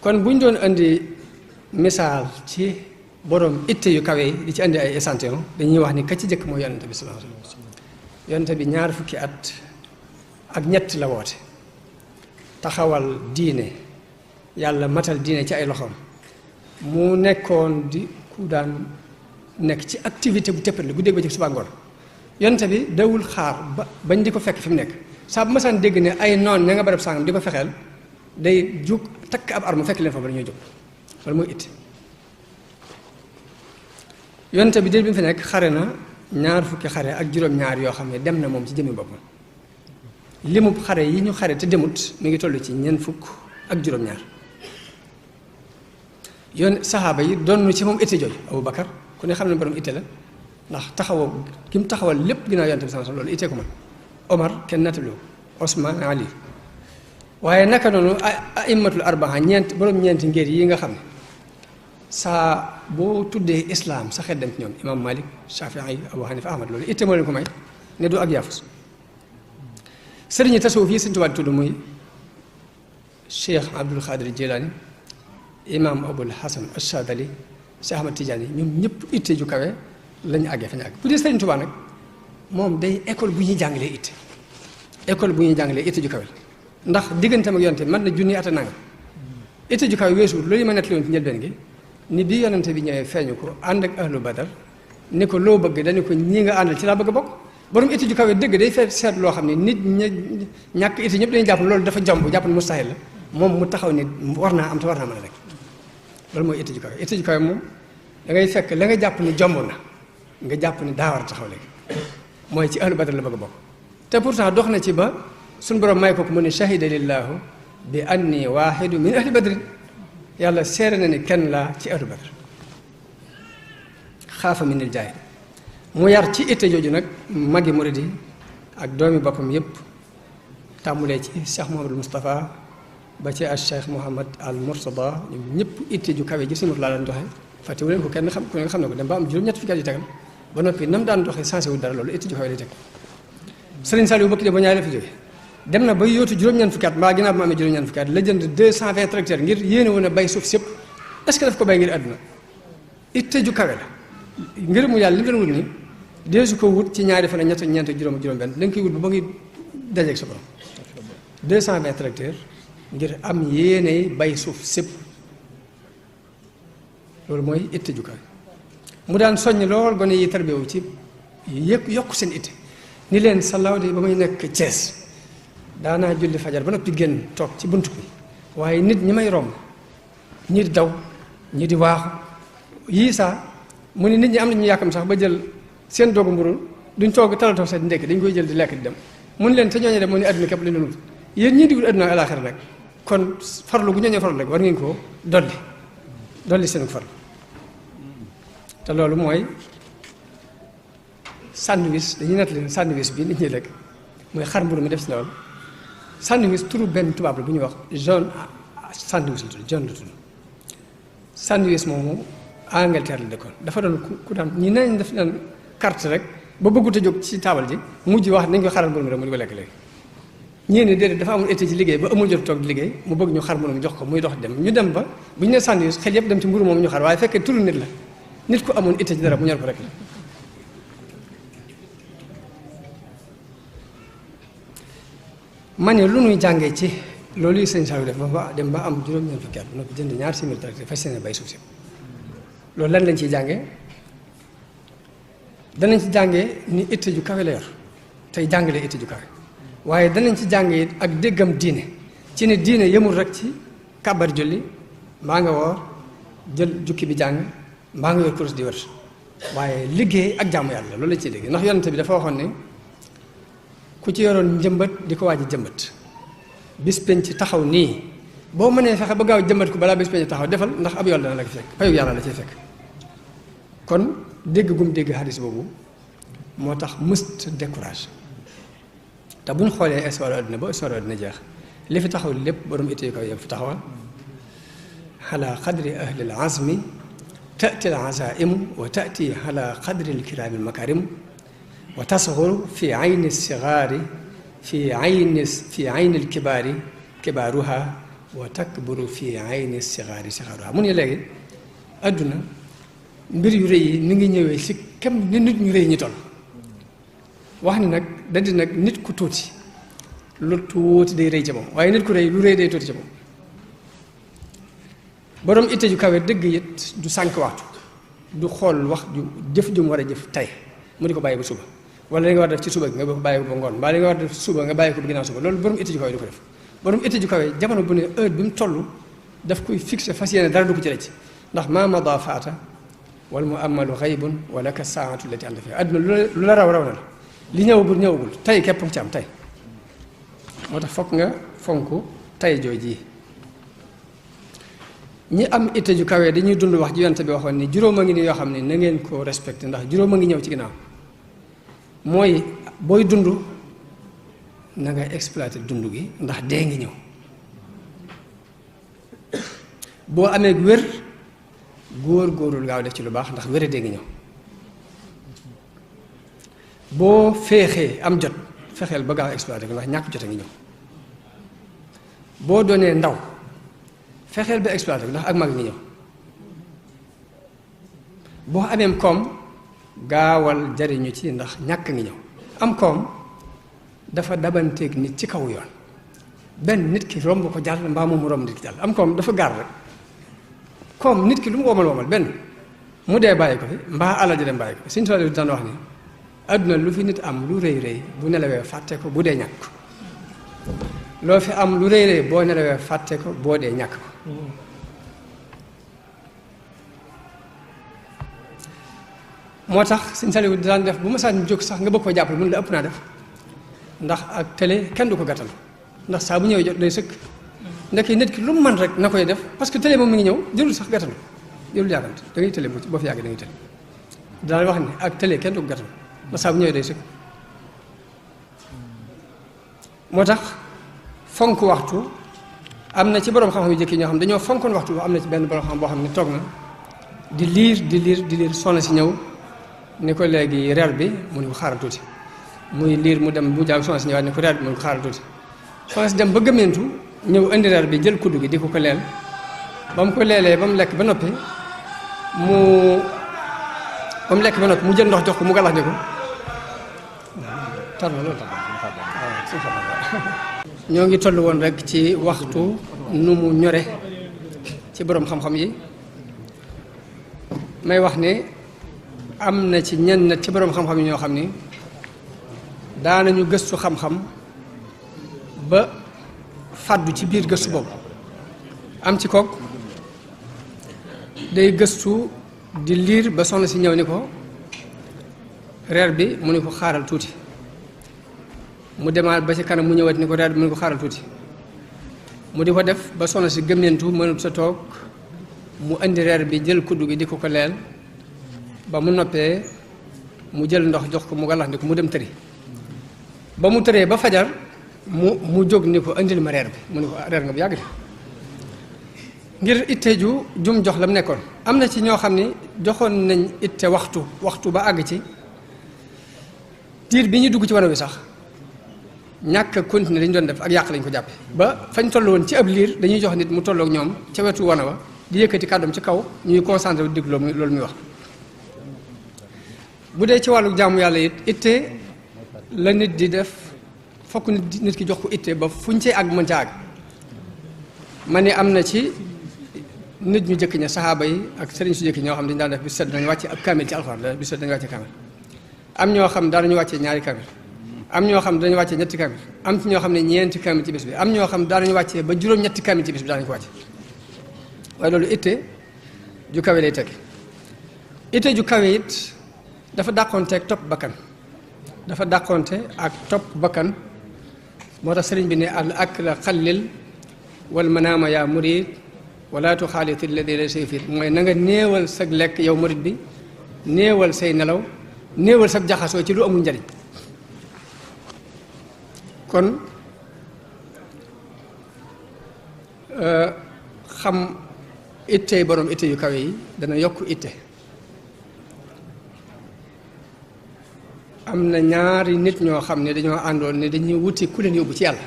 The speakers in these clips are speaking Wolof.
kon buñ doon andi misaal ci borom itte yu kawe yi di ci andi ay échantillon dañuy wax ni ka ci jëkk mooy yonente bi sallallahu alayhi wasallam yonente bi ñaar fukki at ak ñett la woote taxawal diine yàlla matal diine ci ay loxoom mu nekkoon di ku daan nekk ci activité bu tëppale guddeeg ba ci suba ngoon yonente bi dawul xaar ba bañ di ko fekk fi mu nekk saa bu masaan dégg ne ay noon ña nga barab sàngam di ko fexeel day jug takk ab arme fekk leen fa ba dañoo jóg loolu mooy it yonente bi dér bi mu fi nekk xare na ñaar fukki xare ak juróom-ñaar yoo xam ne dem na moom ci jëmmi boppam limub xare yi ñu xare te demut mi ngi toll ci ñeent fukk ak juróom-ñaar yoon saxaaba yi doon ci moom itte jooju Abu Bakar ku ne xam ne borom itte la ndax taxawoo ki mu taxawal lépp ginnaaw yonente bi sallallahu alayhi wasallam loolu ittee ko man Omar kenn nattabloo Osman Ali waaye naka noonu aimmatul arbaa borom ñeenti ngir yi nga xam ne saa boo tuddee islam sa xel dem ci ñoom imam Malik Shafii Abu Hanifa Ahmad loolu itte moo leen ko may ne du ak yaafus sëriñi tasawuf yi Sëriñ Tuubaa tudd muy Cheikh Abdul Xaadir Jilaani imam Abul Hasan Ashadali Cheikh Ahmad Tidiane ñoom ñëpp itte ju kawe lañu àggee fa ñu àgg bu dee Sëriñ Tuubaa nag moom day école bu ñuy jàngalee itte école bu ñuy jàngalee itte ju kawe ndax digganteem ak yonente mën na junni at a nangam itte ju kawe weesuwul loolu ma nettali woon ci njëlbeen gi ni bi yonente bi ñëwee feeñu ko ànd ak ahlu badar ni ko loo bëgg dañu ko ñi nga àndal ci laa bëgg a bokk borom itte ju kawe dëgg day fee seet loo xam ne nit ñàkk itte ñëpp dañuy jàpp loolu dafa jomb jàpp ne mustahil la moom mu taxaw ni war naa am te war naa mën a rek loolu mooy itte ju kawe moom da ngay fekk la nga jàpp ni jomb na nga jàpp ni daa war a taxaw léegi mooy ci ahlu badar la bëgg a bokk te pourtant dox na ci ba suñu borom may ko mu ne shahida lillahu bi anni waahidu min ahli badrin yàlla seere na ni kenn laa ci ahlu badar xaafa min il jaahil mu yar ci itte jooju nag magi muridi ak doomi boppam yépp tàmmulee ci Cheikh Mouhamadul Moustapha ba ci al Cheikh Mouhamad al Mourtada ñoom ñëpp itte ju kawe ji suñu laa daan doxe fàttewu leen ko kenn xam ku ne nga xam ne ko dem ba am juróom-ñett fukki at yi tegal ba noppi nam daan doxee sensé wu dara loolu itte ju kawe lay teg Sëriñ Saliou bëkk de ba ñaari la fi jóge dem na ba yóotu juróom-ñeent fukki at mbaa ginnaaw bi ma amee juróom-ñeent fukki at la jënd 220 tracteurs ngir yéene woon a bay suuf si yëpp est-ce que daf ko bay ngir àdduna itte ju kawe la ngir mu yàlla li mu doon wut ni deesu ko wut ci ñaari fan ak ñett ñeent juróom ak juróom-benn da nga koy wut ba ngi dajeeg sa borom 220 tracteurs ngir am yéene bay suuf sépp loolu mooy itte ju kawe mu daan soññ lool gone yi tarbiyewu ci yokk seen itte ni leen salaaw de ba muy nekk Thiès daanaa julli fajar ba noppi génn toog ci bunt bi waaye nit ñi may romb ñii di daw ñii di waaxu yii saa mu ni nit ñi am na ñu yàkkam sax ba jël seen doogu mburu duñ toog talatoo seen ndekki dañ koy jël di lekk di dem mun leen te ñooñu dem mu ni adduna képp lañ doon wut yéen ñii di wut adduna alaaxira rek kon farlu gu ñooñu farlu rek war ngeen koo dolli seen farlu te loolu mooy sandwich dañuy nett leen sandwich bi nit ñi lekk mooy xar mburu mi def si loolu sandwich turu benn tubaab la bu ñuy wax John sandwich la tudd John la tudd sandwich moomu Angleterre la dëkkoon dafa doon ku daan ñi nañ def daan carte rek ba bëggut a jóg ci taabal ji mujj wax nañ ko xaral mburu mi rek mu di ko lekk léegi ñii ne déedéet dafa amul été ci liggéey ba amul jot toog di liggéey mu bëgg ñu xar mburu mi jox ko muy dox dem ñu dem ba bu ñu nee sandwich xel yëpp dem ci mburu moomu ñu xar waaye fekkee turu nit la nit ku amoon été ci dara mu ñor ko rek la ma ne lu nuy jàngee ci loolu yi sëñ Saliou def ba dem ba am juróom-ñeent fukki at bu noppi jënd ñaar simili tracteur fas yéene bay suuf si loolu lan lañ ciy jàngee danañ ci jàngee ni itte ju kawe la yor tey jàngalee itte ju kawe waaye danañ ci jàngee ak déggam diine ci ne diine yemul rek ci kàbbar julli mbaa nga woor jël jukki bi jàng mbaa nga yor kurus di wër waaye liggéey ak jaamu yàlla loolu lañ ciy dégg ndax yonente bi dafa waxoon ne ku ci yoroon njëmbat di ko waaj a jëmbat bis penc taxaw nii boo mënee fexe ba gaaw jëmbat ko balaa bis penc taxaw defal ndax ab yool dana la ko fekk payu yàlla la ciy fekk kon dégg gum dégg xadis boobu moo tax mëst décourage te buñ xoolee histoire àdduna ba histoire àdduna jeex li fi taxaw lépp borom itte yu kaw yëpp fi taxawal ala qadri ahli al azmi tati al azaimu wa tati ala qadri al kirami al makarimu wa tasxuru fi ayni sigaari fi ayni al kibaari kibaaruha wa takburu fi ayni sigaari sigaaruha mu ne léegi adduna mbir yu rëy yi ni ngi ñëwee si kem ni nit ñu rëy ñi toll wax ni nag da di nag nit ku tuuti lu tuuti day rëy ca moom waaye nit ku rëy lu rëy day tuuti ca moom borom itte ju kawe dëgg it du sànq waxtu du xool wax ju jëf ju mu war a jëf tey mu di ko bàyyi ba suba wala li nga war def ci suba nga bàyyi ko ba ngoon mbaa li nga war def suba nga bàyyi ko ba ginnaaw suba loolu borom itte ju kawe du ko def borom itte ju kawe jamono bu ne heure bi mu toll daf koy fixé fas yéene dara du ko ci rëcc ndax maa mada faata wal mu amalu xaybun wala ka saatu lati anta fi àdduna lu la raw na la li ñëwagul tey képp ci am tey moo tax fokk nga fonk tey jooj ji ñi am itte ju kawe dañuy dund wax ji yonent bi waxoon ni juróom a ngi ni yoo xam ne na ngeen ko respecté ndax juróom a ngi ñëw ci ginnaaw mooy booy dund na nga exploité dund gi ndax dee ngi ñëw boo amee wér góor-góorul gaaw def ci lu baax ndax wér dee ngi ñëw boo féexee am jot fexeel ba gaaw exploité ko ndax ñàkk jot a ngi ñëw boo doonee ndaw fexeel ba exploité ko ndax ak mag ngi ñëw boo ameem koom gaawal jariñu ci ndax ñàkk ngi ñëw am koom dafa dabanteeg nit ci kaw yoon benn nit ki romb ko jàll mbaa moom mu romb nit ki jàll am koom dafa gaar rek koom nit ki lu mu womal benn mu dee bàyyi ko fi mbaa alal ji dem bàyyi ko fi suñu tool yi daan wax ni adduna lu fi nit am lu rëy rëy bu nelawee fàtte ko bu dee ñàkk ko loo fi am lu rëy rëy boo nelawee fàtte ko boo dee ñàkk ko moo tax Sëñ Saliou daan def bu ma saan jóg sax nga bëgg ko jàppale mun la ëpp naa def ndax ak télé kenn du ko gàttal ndax saa bu ñëwee jot day sëkk ndeke nit ki lu mu mën rek na koy def parce que télé moom mi ngi ñëw jëlul sax gàttal jëlul yàggante da ngay télé boo fi yàggee da ngay télé daal wax ni ak télé kenn du ko gàttal ndax saa bu ñëwee day sëkk moo tax fonk waxtu am na ci borom xam-xam yu jëkk ñoo xam dañoo fonkoon waxtu am na ci benn borom xam boo xam ne toog na di liir soxna si ñëw ni ko léegi reer bi mu ne ko xaaral tuuti muy liir mu dem mu jàll soxna si ñëwaat ni ko reer bi mu ne ko xaaral tuuti soxna si dem ba gëmmentu ñëw indi reer bi jël kuddu gi di ko leel ba mu ko leelee ba mu lekk ba noppi mu jël ndox jox ko mu galax ni ko tar na loolu ñoo ngi toll woon rek ci waxtu nu mu ñore ci borom xam-xam yi may wax ne am na ci ñenn ci borom xam-xam yi ñoo xam ni daanañu gëstu xam-xam ba fàddu ci biir gëstu boobu am ci kook day gëstu di liir ba soxna si ñëw ni ko reer bi mu ni ko xaaral tuuti mu demaat ba ci kanam mu ñëwaat ni ko reer bi mu ni ko xaaral tuuti mu di ko def ba soxna si gëmmentu mënut sa toog mu indi reer bi jël kuddu gi di ko leel ba mu noppee mu jël ndox jox ko mu galax ni ko mu dem tëri ba mu tëree ba fajar mu jóg ni ko indil ma reer bi mu ni ko reer nga bu yàgg de ngir itte jum jox la mu nekkoon am na ci ñoo xam ni joxoon nañ itte waxtu ba àgg ci diir bi ñu dugg ci wana wi sax ñàkk a continuer dañu doon def ak yàq lañ ko jàppe ba fañ toll woon ci ab liir dañuy jox nit mu tollook ñoom ca wetu wana wa di yëkkati kàddoom ci kaw ñuy concentré wu déglu loolu muy wax bu dee ci wàllu jaamu yàlla it itte la nit di def fokk nit ki jox ko itte ba fuñ cee àgg mën ca àgg ma ne am na ci nit ñu jëkk ña saxaaba yi ak sëriñ su jëkk ñoo xam dañu daan def bis set dañu wàcce ab kaamil ci alxuraan la bis set dañu wàcce kaamil am ñoo xam daanañu wàcce ñaari kaamil am ñoo xam dañu wàcce ñetti kaamil am ci ñoo xam ne ñeenti kaamil ci bis bi am ñoo xam daanañu wàcce ba juróom-ñetti kaamil ci bis bi daanañu ko wàcce waaye loolu itte ju kawe lay tekki itte ju kawe it dafa dàqonte ak topp bakkan dafa dàqonte ak topp bakkan moo tax sëriñ bi ne al akla xallil wal manaama yaa murid wala tuxaalit alladi laysa yufid mooy na nga néewal sa lekk yow murid bi néewal say nelaw néewal sa jaxasoo ci lu amul njariñ kon xam ittey borom itte yu kawe yi dana yokk itte am na ñaari nit ñoo xam ne dañoo àndoon ne dañuy wuti ku leen yóbbu ci yàlla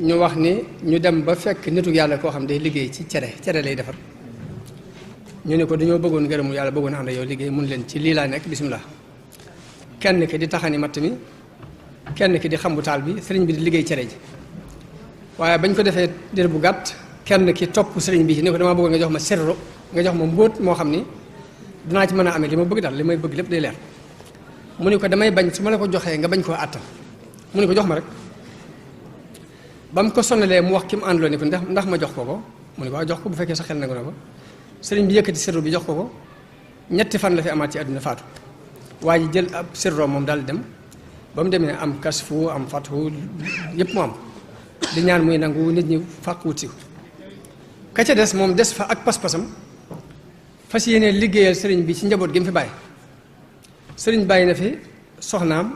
ñu wax ni ñu dem ba fekk nitu yàlla koo xam day liggéey ci cere lay defar ñu ne ko dañoo bëggoon ngërëmu yàlla bëggoon ànd yow liggéey mun leen ci lii laa nekk bisimilah kenn ki di taxani matt mi kenn ki di xambu taal bi sëriñ bi di liggéey cere ji waaye bañ ko defee dir bu gàtt kenn ki topp sëriñ bi ci ne ko damaa bëggoon nga jox ma sirru nga jox ma mbóot moo xam ni dinaa ci mën a amee li ma bëgg daal li may bëgg lépp day leer mu ne ko damay bañ su ma la ko joxee nga bañ koo àttan mu ne ko jox ma rek ba mu ko sonalee mu wax ki mu àndaloo ni ko ndax ma jox ko mu ne ko waaw jox ko bu fekkee sa xel nangu na ko sëriñ bi yëkkati sirru bi jox ko ñetti fan la fi amaat ci àdduna faatu waa ji jël ab sirro moom daal dem ba mu demee am kasfu am fathu yëpp mu am di ñaan muy nangu nit ñi fàq wut si ko ka ca des moom des fa ak pas-pasam fas yéene liggéeyal sëriñ bi ci njaboot gi mu fi bàyyi sëriñ bàyyi na fi soxnaam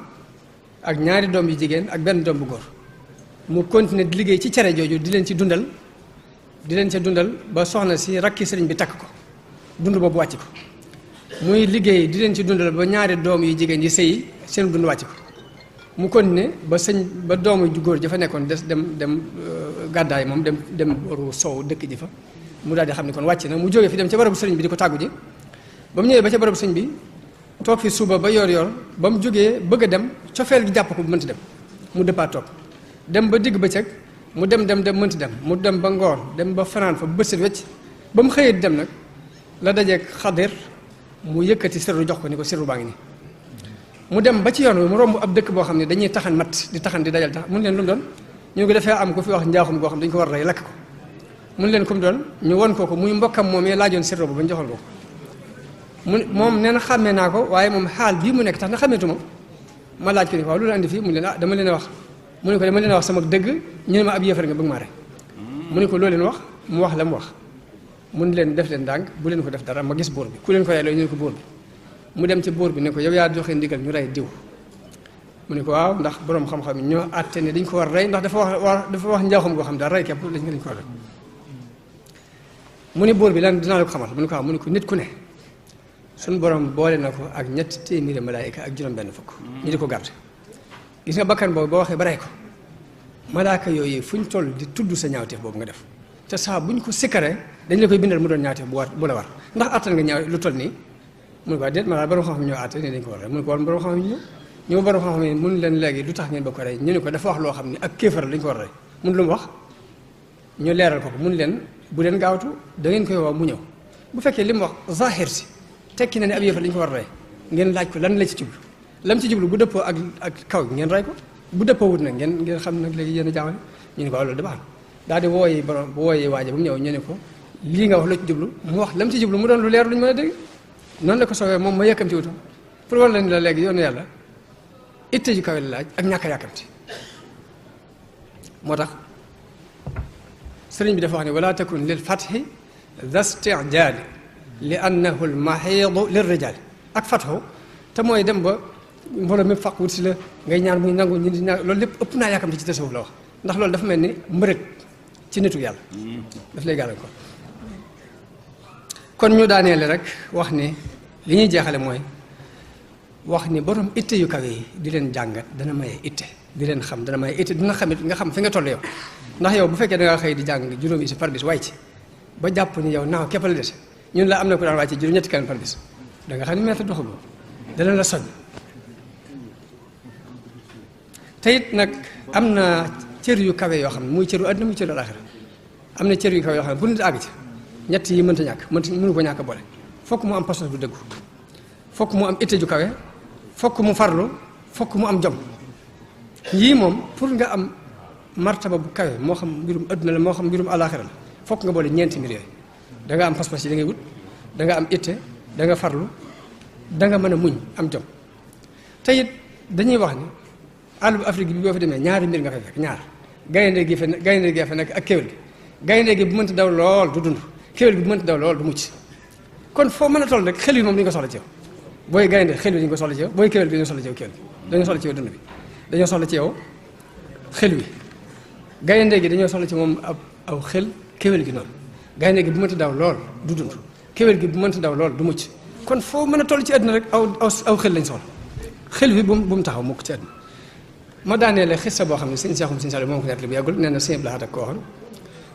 ak ñaari doom yu jigéen ak benn doom bu góor mu continuer di liggéey ci cere jooju di leen ci dundal ba soxna si rakki sëriñ bi takk ko dund boobu wàcc ko muy liggéey di leen ci dundal ba ñaari doom yu jigéen yi sëy seen dund wàcc ko mu continuer ba doomu ju góor ja fa nekkoon des dem gàddaay moom dem boru sow dëkk ji fa mu daal di xam ne kon wàcc na mu jógee fi dem ca barabu sëriñ bi di ko tàggu ji ba mu ñëwee ba ca barabu sëriñ bi toog fi suba ba yor ba mu jógee bëgg a dem cofeel gi jàpp ko bu mënti dem mu dëppaat toog dem ba digg bëccëg mu dem mënti dem mu dem ba ngoon dem ba fanaan fa bët set wecc ba mu xëyee di dem nag la dajeeg Xadir mu yëkkati sirru jox ko ni ko sirru baa ngi nii mu dem ba ci yoon wi mu romb ab dëkk boo xam ne dañuy taxan matt di taxan di dajal tax mun leen lu mu doon ñu ngi defee am ku fi wax njaaxum goo xam dañu ko war a rey lakk ko mun leen ku mu doon ñu won ko muy mbokkam moom yee laajoon sirru ba ñu joxal ko moom nee na xàmmee naa ko waaye moom xaal bii mu nekk tax na xàmmeetu ma laaj ko ni waaw lu la andi fii mu leen dama leen a wax mu ne ko dama leen a wax sama dëgg ñu ne ma ab yéefar nga bëgg maa rey mu ne ko loo leen wax mu wax la mu wax mun leen def leen ndànk bu leen ko def dara ma gis buur bi ku leen ko rey ñu ne ko buur bi mu dem ci buur bi ne ko yow yaa joxe ndigal ñu rey diw mu ne ko waaw ndax borom xam-xam yi ñoo àtte ne dañ ko war rey ndax dafa wax njaaxum goo xam daal rey képp lañ ko war rey mu ne buur bi lan dinaa la ko xamal mu ne ko waaw mu ne ko nit ku ne suñu borom boole na ko ak ñetti téeméeri malaayika ak juróom-benn fukk ñu di ko garde gis nga bakkan boobu boo waxee ba rey ko malaaka yooyu fu ñu toll di tudd sa ñaawteef boobu nga def te saa bu ñu ko sikkaree dañ la koy bindal mu doon ñaawteef bu la war ndax attan nga ñaaw lu toll nii mu ne ko déet ma daal borom xam-xam ñoo àtte ne dañ ko war a rey mu ne ko war borom xam-xam yi ñëw borom xam-xam yi mun leen léegi lu tax ngeen ba ko rey ñu ne ko dafa wax loo xam ne ak kéefar dañ ko war a rey mun lu mu wax ñu leeral ko mun leen bu leen gaawtu da ngeen koy woo mu ñëw bu fekkee li mu wax zahir si tekki na ne ab yéefar dañ ko war a rey ngeen laaj ko lan la ci jublu lam ci jublu bu dëppoo ak kaw ngeen rey ko bu dëppoo wut nag ngeen xam nag léegi yéen a jaawale ñu ne ko loolu da baax daal di wooyi borom bu wooyee waaje ba mu ñëw ñu ne ko lii nga wax la ci jublu mu wax lam ci jublu mu doon lu leer lu ñu mën a dégg noonu la ko soowee moom ma yàkkamti wutam pour war leen la léegi yoonu yàlla itte ju kawe la laaj ak ñàkk a yàkkamti moo tax sëriñ bi dafa wax ne wala takun lil fathi dha isti'jali li annahu al mahidu lir rijali ak fathu te mooy dem ba mbooloo mi fàq wut si la ngay ñaan muy nangu ñu di ñaan loolu lépp ëpp naa yàkkamti ci tasawuf la wax ndax loolu dafa mel ni mbërëg ci nitu yàlla daf lay gàllankoor kon ñu daaneele rek wax ni li ñuy jeexale mooy wax ni borom itte yu kawe yi di leen jàngat dana maye itte di leen xam dana maye itte dina xamit nga xam fi nga toll yow ndax yow bu fekkee da ngaa xëy di jàng juróomi si par bis way ci ba jàpp ni yow naaw képp la dese ñun la am na ko daan wàcce juróom-ñetti kan par bis da nga xam ni meeta doxagoo dana la soñ te it nag am na cër yu kawe yoo xam ne muy cëru àdduna muy cëru àlaxira am na cër yu kawe yoo xam ne bu nit àgg ci ñett yi mënta ñàkk mënu ko ñàkk boole fokk mu am pas-pas bu dëggu fokk mu am itte ju kawe fokk mu farlu fokk mu am jom yii moom pour nga am martaba bu kawe moo xam mbirum àdduna la moo xam mbirum àlaxira la fokk nga boole ñeenti mbir yooyu da nga am pas-pas yi da ngay wut da nga am itte da nga farlu da nga mën a muñ am jom te it dañuy wax ni àll bu Afrique bi boo fa demee ñaari mbir nga fay fekk ñaar gaynde gi fa nekk ak kéwél gi gaynde gi bu mënta daw lool du dund kéwél gi bu mënta daw lool du mucc kon foo mën a toll rek xel yi moom dañu ko soxla ci yow booy gaynde xel yi dañu ko soxla ci yow booy kéwél bi dañu soxla ci yow kéwél bi dañoo soxla ci yow dund bi dañoo soxla ci yow xel wi gaynde gi dañoo soxla ci moom aw xel kéwél gi noonu gaynde gi bu mënta daw lool du dund kéwél gi bu mënta daw lool du mucc kon foo mën a toll ci àdduna rek aw xel lañ soxla xel wi bu mu taxaw mukk ci àdduna ma daaneele xissa boo xam ne sëñ Seexum sëñ Saliou moom ko nettali bu yàggul nee na sëñ Blaat ak ko waxoon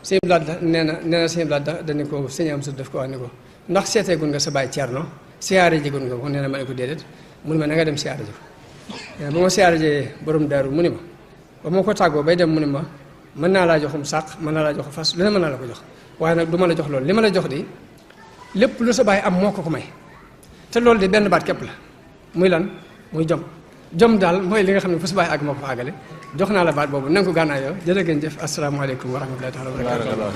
sëñ Blaat nee na sëñ Blaat dañu ko sëñ am su def ko wax ni ko ndax seeteegun nga sa baay Ceerno siyaare jigun nga ko nee na ma ne ko déedéet mu ne ma na nga dem siyaare ji ko ba ma siyaare jee borom daaru mu ni ma ba ma ko tàggoo bay dem mu ni ma mën naa laa joxum sàq mën naa laa jox fas lu ne mën naa la ko jox waaye nag du ma la jox loolu li ma la jox di lépp lu sa baay am moo ko may te loolu de benn baat képp la muy lan muy jom daal mooy li nga xam ne fu sa baay àgg moo ko fa àggale jox naa la baat boobu na nga ko gànnaayoo jërë ngeen jëf asalaamaaleykum wa rahmatullahi taala wa barakatuh.